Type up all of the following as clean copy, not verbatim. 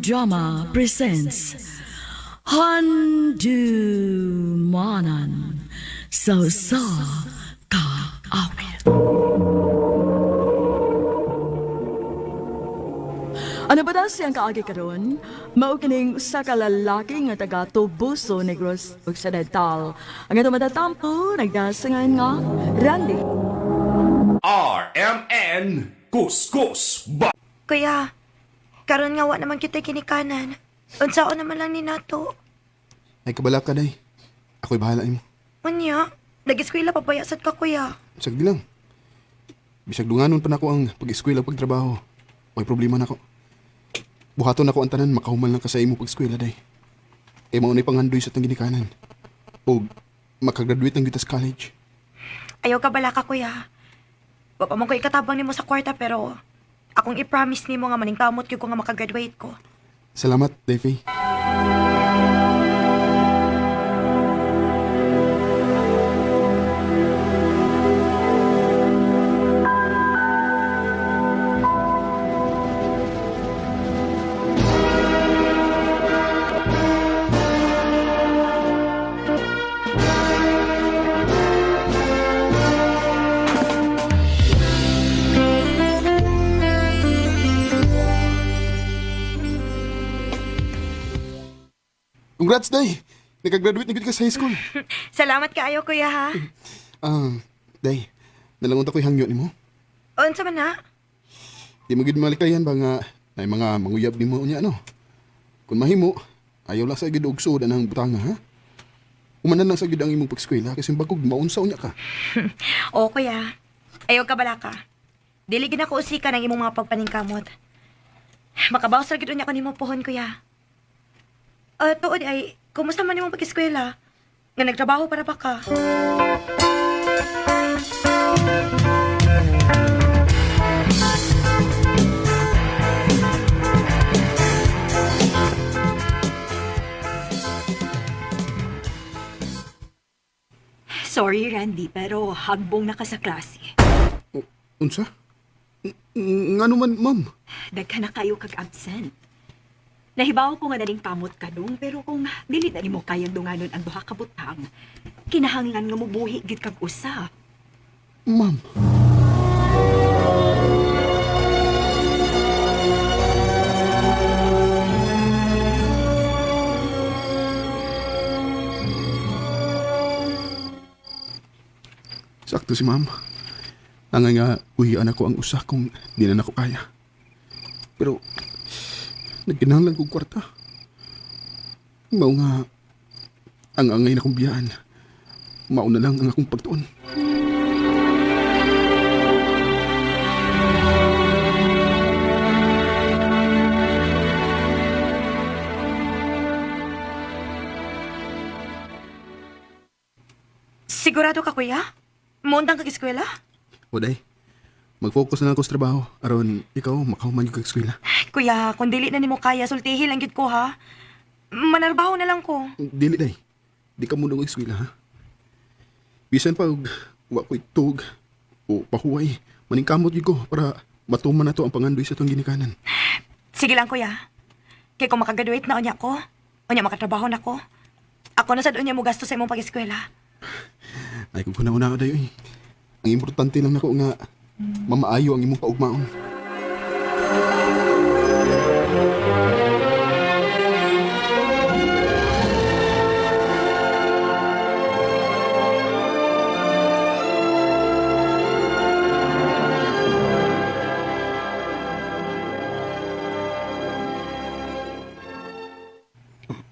Drama presents Handumanan sa Usa Ka Awit. Ano ba daw siyang kaagi karon? Mao kining usa ka lalaki nga taga Toboso, Negros Occidental. Ang atong matatampo nagdasangan nga Randy. RMN Kuskus Ba Kuya, karon nga wa naman kita kinikanan. Unsaon naman lang ni nato. Ay kabala ka day. Ako'y bahala nimo. Unya, nag-eskwela pa baya sad ka, kuya. Bisag di lang. Bisag dunganon pa nako ang pag-eskwela ug pagtrabaho. May problema nako. Buhaton nako ang tanan makahuman lang ka sa imo pag-eskwela day. Kay mao na'y panghandoy sa atong ginikanan. Og makagraduate ang sa college. Ayaw ka bala ka, kuya. Wa pa man ko ikatabang nimo sa kwarta pero akong i-promise nimo nga maningkamot gyud ko nga makagraduate ko. Salamat, Davey. Congrats, Day! Nakagraduate na gud ka sa high school. Salamat kaayo, kuya, ha. Ah, Day, nalangon ako'y hangyo nimo. Unsa man na? Di mo gid malikayan ba nga nay mga manguyab nimo unya no. Kung mahimo, ayaw lang sa gid og suod anang butanga ha. Umanan lang sa gid ang imong pagskwela kasi bagog maunsa unya ka. Oo, kuya. Ayaw ka bala ka. Dili gid ako usika ng imong mga pagpaningkamot. Makabawas ra gid unya ko nimo pohon, kuya. Ah, tuod ay, kumusta man imong pag-eskwela? Nga nagtrabaho para ba ka? Sorry, Randy, pero hagbong na ka sa klase. Unsa? Ngano man, ma'am? Daghan na kayo kag absent. Nahibaw ko nga naling kamot ka dong, pero kung dili na nimo kayang dunganon ang duha ka butang, kinahanglan nga mobuhi gid kag usa. Ma'am. Sakto si ma'am. Angay nga, uhian ako ang usa kung di na nako kaya. Pero, nagkinahanglan kong kwarta. Mao nga, ang angay na kong biyaan. Mao na lang ang akong pagtuon. Sigurado ka, kuya? Muundang kag eskwela? O day, mag-focus na lang ako sa trabaho. Aron, ikaw, makahuman yung eskwela. Kuya, kung dili na nimo kaya, sultihi lang gid ko, ha? Manarbaho na lang ko. Dili, day. Di ka muna ng eskwela, ha? Bisan pa, og wa ko'y tug o pahuway, maningkamot yun ko para matuman na to ang pangandoy sa itong ginikanan. Sige lang, kuya. Kay kung makagraduate na unya ko, unya makatrabaho na ko, ako na sad unya mo gasto sa imong pag-eskwela. Ay, kung una-una dayo, eh. Ang importante lang nako nga mamaayo ang imong paugmaon.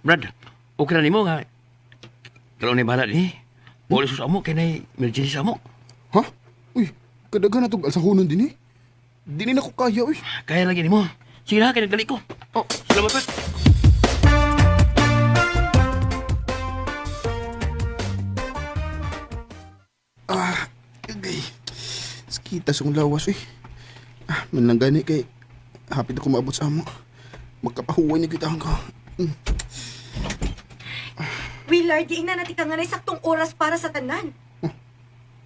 Brad, okay na nimo nga. Kalau ni bahala ni. Wala sus amo kay nay emergency sa amo. Ha? Uy, kadaghan na itong alsahonon din eh. Dili na ko kaya, uy. Kaya lagi nimo. Sige na kay nagdali ko. Oh, salamat Brad. Ah, okay. Sakita sa kong lawas eh. Ah, man lang gani kay hapit ako maabot sa amo. Magkapahuway ni kita ko. Willard, diin na natin ka nga saktong oras para sa tanan.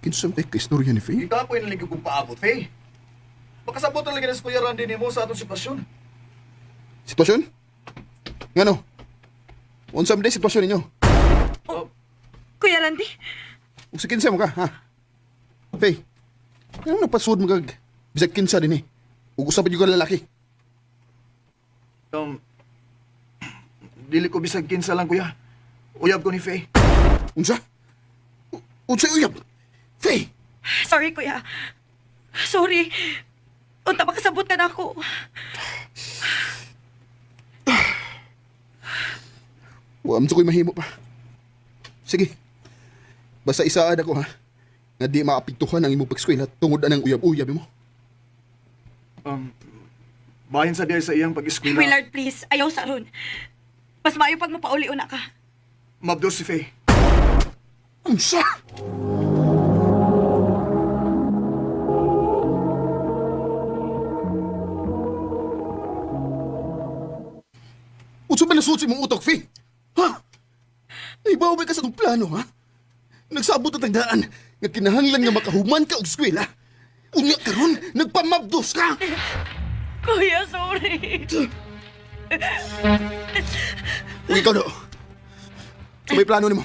Kinsa kay kaistorya ni Faye? Ikaw po yung naligog kong paabot, Faye. Makasabot talaga na si Kuya Randy nimo sa atong sitwasyon. Sitwasyon? Ngano? Unsa man day sitwasyon ninyo? Kuya Randy, Ug sa kinsa mo ka, ha? Faye, ngano nagpasuod mo kag bisag kinsa din eh? Ug usa pa jud ka lalaki. Dili ko bisag kinsa lang kuya. Uyab ko ni Faye. Unsa? Unsa uyab? Faye! Sorry, kuya. Sorry. Unta makasabot ka na ako. Wa man sa ko'y mahimo pa. Sige. Basta isaad ako ha. Nga di maapektuhan ang imong pag-eskwela tungod anang uyab-uyab mo. Bahin sa diay sa iyang pag-eskwela. Willard, please. Ayaw sa ron. Mas maayo pag mapauli una ka. Mabdos si Faye. Unsa? Unsa ba nasuot sa imong utok, Faye? Ha? Ibaw ba ka sa itong plano, ha? Nagsabot ang tagdaan nga kinahanglan nga makahuman ka og eskwela. Unya karon, nagpamabdos ka! Kuya, sorry. Ug ikaw do. Sa may plano nimo.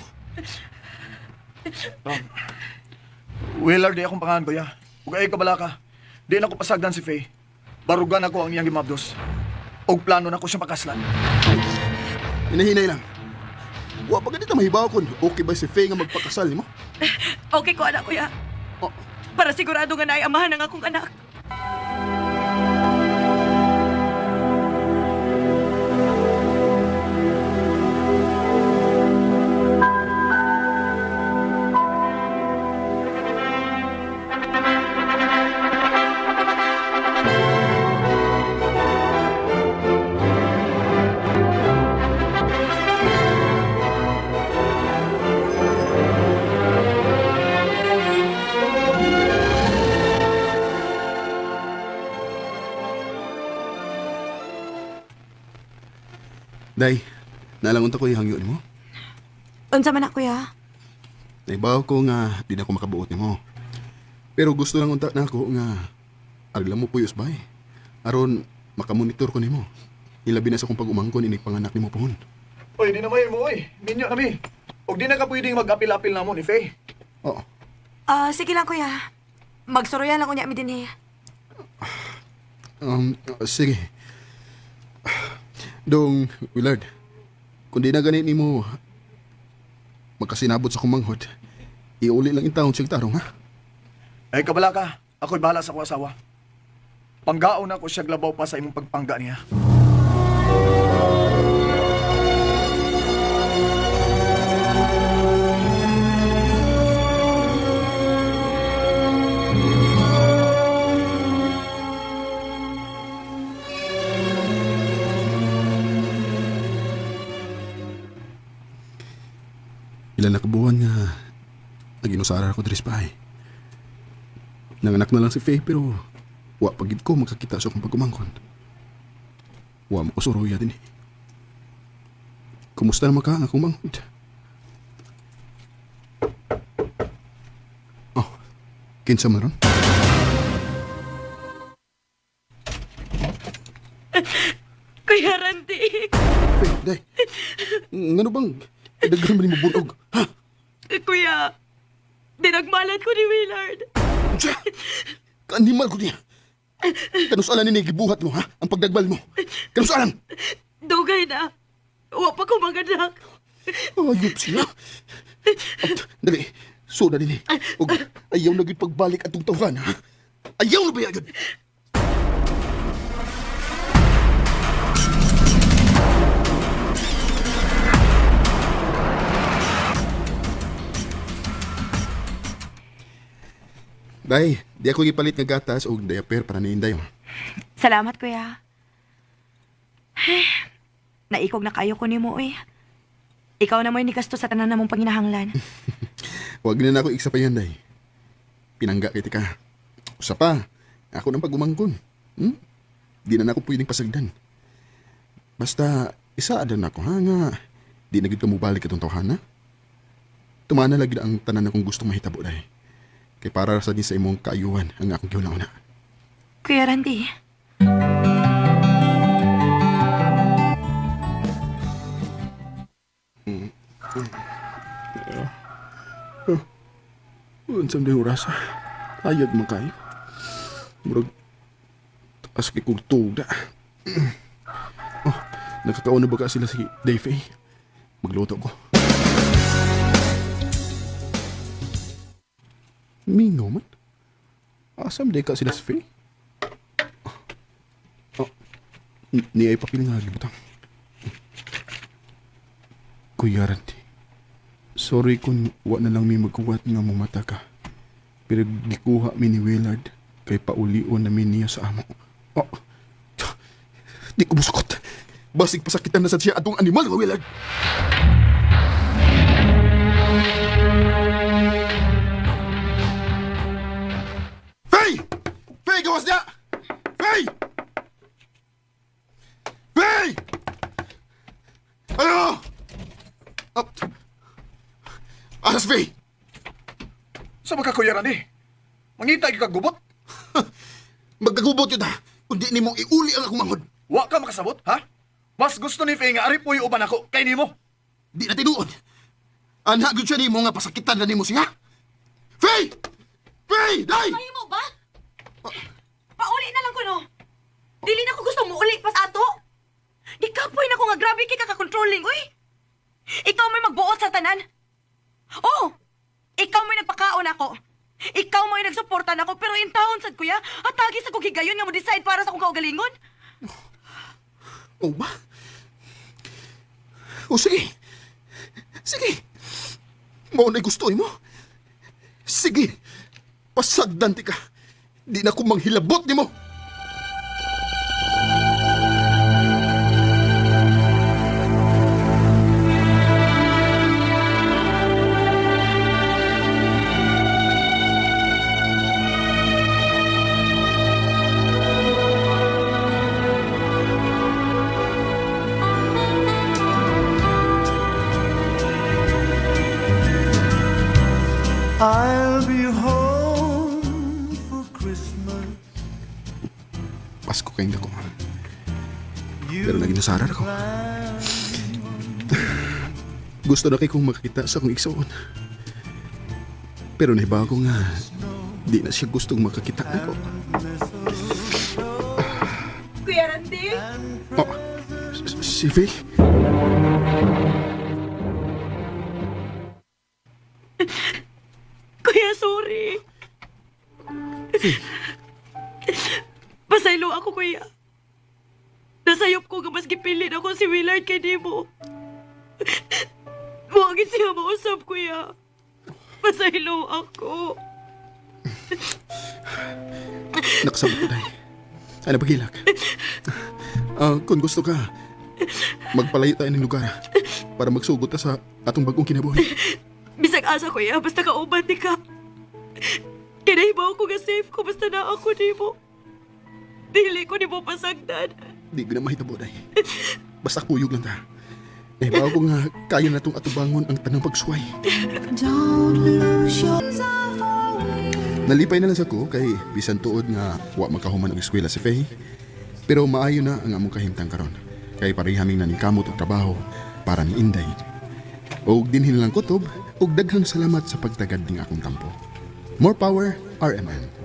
Willard, di akong pangalan kuya. Ug ay kabala ka. Di na ko pasagdan si Faye. Barugan ako ang iyang gimabdos. Og plano na ko siya pakaslan. Hinahinay lang. Wa pa ganito mahibaw kon okay ba si Faye nga magpakasal nimo? Okay ko, anak, kuya. Oh, Para sigurado nga naay amahan ang akong anak. Day, nalangon ta ko ihangyo nimo. Unsa man na, kuya? Naibaw ko nga di na ako makabuot nimo. Pero gusto lang unta na ako nga arigla mo puyos bay. Aron makamonitor ko nimo. Ilabi na sa akong pag-umangkon inig panganak nimo pohon. Oy, di na mahimo oy. Minyo kami. Og di na ka pwedeng mag-apil-apil na mo ni Faye. Oo. Ah, sige lang, kuya. Magsuruyan lang unya mi dinhi. Sige. Dong, Willard, kung di na gani nimo magkasinabot sa kumanghod, iuli lang in taon siyang tarong, ha? Ay kabala ka. Ako'y bahala sa akong asawa. Panggaon ako siya labaw pa sa imong pagpangga niya. Ilan na kabuwan nga naginusara ko diri sa bahay. Nanganak na lang si Faye pero wa pagid ko makakita sa akong pagkumangkon. Wa mo ko suruya din eh. Kumusta naman ka ang akong manghod? Oh, kinsa man ron? Kuya Randy. Faye, day. Ngano bang daghan man nimo bunog? Ha? Kuya, dinagmalan ko ni Willard. Unsa? Kaanimal ko niya. Kanusalan ni gibuhat mo ha? Ang pagdagbal mo. Kanusalan? Dugay na. Wa pa ko maganak. Ayop sila. Dali, suda din eh. Og ayaw na gyud pagbalik atong tawhan, ha? Ayaw na ba yun? Day, di ako gipalit nga gatas og diaper para ni Inday. Oh. Salamat, kuya. Ay, naikog na kayo ko nimo, eh. Ikaw na mo'y nigasto sa tanan namong panginahanglan. Huwag na na ako iksa pa yan, Day. Pinangga kay tika. Usa pa, ako nang pag-umangkon. Di na na ako pwedeng pasagdan. Basta, isa adan ako ha nga. Di na gid ka mubalik itong tawhana. Tumana lagi ang tanan akong gustong mahitabo, Day. Kay para sa din sa imong kaayuhan ang akong gihuna-una. Kuya Randy. Unsam day oras? Ayag man kayo. Murag taas kay kog tuga. Oh, nakakaon na ba ka sila si Dave eh? Magluto ko. Mingaw man. Asam day ka sila si Faye? Oh, niya ipapil nga gibutang. Kuya Randy, sorry kung wa na lang mi magkuwat nga mumata ka. Pero gikuha mi ni Willard kay paulion na mi niya sa amo. Oh, di ko musukot. Basig pasakitan na sa siya atong animal nga Willard. Faye! Faye, gawas niya! Faye! Faye! Ano? Up. Aras, Faye! Sa ba ka, Kuya Randy? Mangita gyud kag gubot? Magkagubot yun ha! Kundi ni mong iuli ang akong manghod. Wa ka makasabot, ha? Mas gusto ni Faye nga ari puyo uban ako kay nimo. Di na tinuod. Anak gyud siya nimo nga pasakitan na nimo siya. Faye! Faye! Day! Mahimo ba? Pauli na lang ko, no? Dili na ko gusto mo uli pa sa ato. Gikapoy na ko nga grabe kay kaka-controlling, uy. Ikaw may magbuot sa tanan. Oh, ikaw may nagpakaon ako. Ikaw may nagsuporta nako pero in taon sad kuya, atagi sa kog higayon nga mo decide para sa akong kaugalingon. O ba? O sige. Sige. Mao na'y gusto mo. Sige. Pasagdan ti ka. Di na ko manghilabot nimo. I'll be home for Christmas. Pasko kayong dako. Pero naging nasara ako. Gusto na kay kong makita sa akong igsoon. Pero nahibago nga, di na siya gustong makakita nako. Kuya Randy? Oh, si Faye? Kuya, sorry. Pasaylo ako, kuya. Nasayop ko nga mas gipilin ako si Willard kay Nemo. Huwag siya mausap, kuya. Pasaylo ako. Nakasabot ko tayo. Ano pagilak? Ah, kung gusto ka, magpalayo tayo ng lugar para magsugot ta sa atong bagong kinabuhi. Bisag asa, kuya. Basta kauban di ka. Kinahibaw ko nga safe ko basta na ako nimo. Dili ko nimo pasagdan. Di ko na mahitabo, day. Basta kuyog lang ta. Nahibaw ko nga kaya na itong atubangon ang tanang pagsuway. Nalipay na lang sa ko kay bisan tuod nga wa makahuman og eskwela si Faye. Pero maayo na ang among kahimtang karon. Kay pareha ming naningkamot og trabaho para ni Inday. Og dinhin lang kutob og daghang salamat sa pagtagad ning akong tampo. More power, RMN.